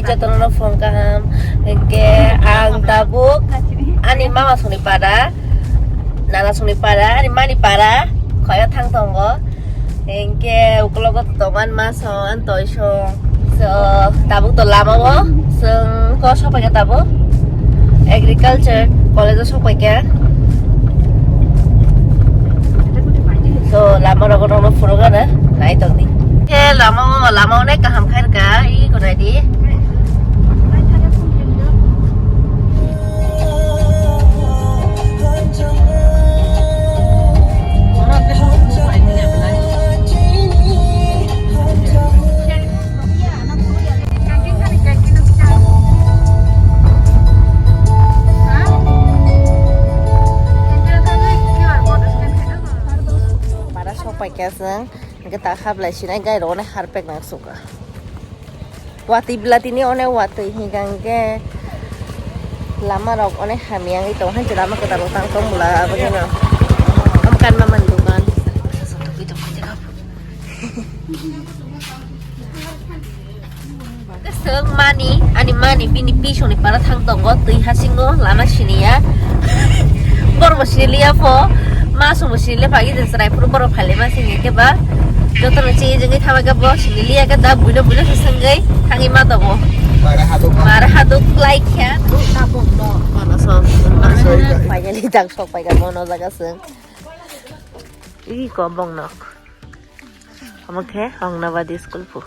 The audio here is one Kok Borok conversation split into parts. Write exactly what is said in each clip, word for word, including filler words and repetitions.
Jotono phone kaham. Hingke ang tabuk ani mama songni para, nana songni para, ani mani para, khoyo thang tongo. Hingke ukologo tongan ma song, an toi song. So, tabuk to lama o, song ko sopai ka tabuk. Agriculture college o sopai ka. So, lama rogo rogo phuru gana, nai tong di. He lama o, lama o ne kaham khair ka, i ko nai di. Para sok paikha chwng, hwnkhe ta hablai sinai gai rok harpek nang suka. Watwi bwlatini onek watwi hinkha hinkhe lama rok onek hamya wngwi tongo, haino lama kwtal bo tang tong bwla aboni no. Am kanma man dukan. Swng mani, ani mani bini pisongni para thang tongo, twi hasingo lama siniya. Borok bo siniliya pho, masongbo siniliya pagi de chwrai phuru borok phailai ma sini khe ba. Jotono chi jengwi thabai khe bo siniliya khe da buino buino se swngwi thangwi ma tongo. Mara haduk ma. Mara haduk lai khe. Finally dak sok pai kha bono jaga swng. Iko bong nok. Omo khe Anganwadi school phu.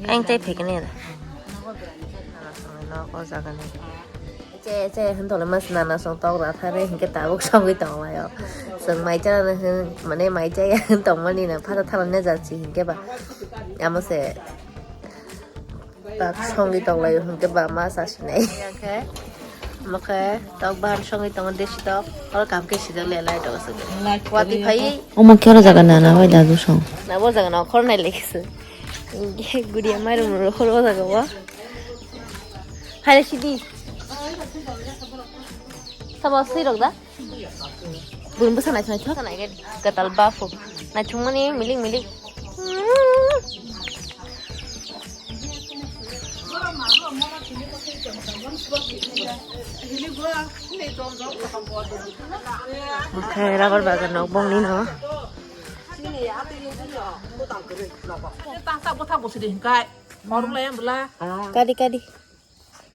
Ang tei phekni da. Nok o jaga ni. Che che hin tole mas nana song tok ra thare hinkhe tabuk songwi tong lai o. Song mai cha na hin mane mai cha ya hin tong mani na phara thala ne ja chi hinkhe ba. Amo se. Tak songwi tong lai hwnkhe ba ma sa sinai. Omo khe tok bahan songwi tongo desi tok. Oro kam khe sijak le lai tok aswk. Watwi phai. Omo khe oro jaga nana bai dadu song. Na bo jaga no khor nai lekhe se. Gudia mai rum ro khor o jaga bo. Phai le sidi. Sabo swi rok da. Bun bwsa naithok naithok. Naigadi. Kwtal bafo. Naithokmani milik milik. Omo khe rubber bagan no bongni no. Kadi kadi.